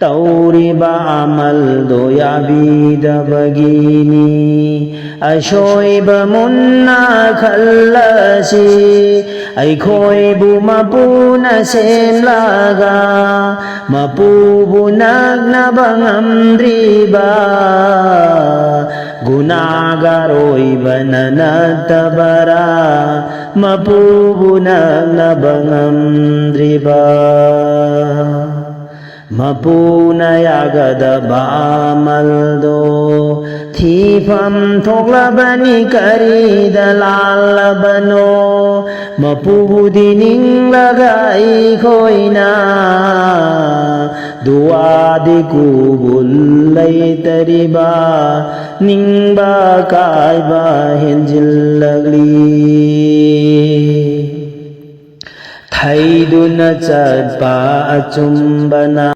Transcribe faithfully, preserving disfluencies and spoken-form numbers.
ꯇꯧꯔꯤꯕ ꯑꯃꯜꯗꯣ ꯌꯥꯕꯤꯗꯕꯒꯤꯅꯤ꯫ ꯑꯁꯣꯏꯕ ꯃꯨꯟꯅ ꯈꯜꯂꯁꯤ꯫ ꯑꯩꯈꯣꯏꯕꯨ ꯃꯄꯨꯅ ꯁꯦꯝꯂꯒ ꯃꯄꯨꯕꯨ ꯅꯛꯅꯕ ꯉꯝꯗ꯭ꯔꯤꯕ ꯒꯨꯅꯥꯒꯥꯔ ꯑꯣꯏꯕꯅ ꯅꯠꯇꯕꯔꯥ? ꯃꯄꯨꯕꯨ ꯅꯛꯅꯕ ꯉꯝꯗ꯭ꯔꯤꯕ꯫ ꯃꯄꯨꯅ ꯌꯥꯒꯗꯕ ꯑꯃꯜꯗꯣ ꯊꯤꯐꯝ ꯊꯣꯛꯂꯕꯅꯤ꯫ ꯀꯔꯤꯗ ꯂꯥꯜꯂꯕꯅꯣ? ꯃꯄꯨꯕꯨꯗꯤ ꯅꯤꯡꯂꯒ ꯑꯩꯈꯣꯏꯅ ꯗꯨꯋꯥꯗꯤ ꯀꯨꯕꯨꯜ ꯂꯩꯇꯔꯤꯕ ꯅꯤꯡꯕ ꯀꯥꯏꯕ ꯍꯦꯟꯖꯤꯜꯂꯛꯂꯤ꯫ ꯊꯩꯗꯨꯅ ꯆꯠꯄ ꯑꯆꯨꯝꯕꯅ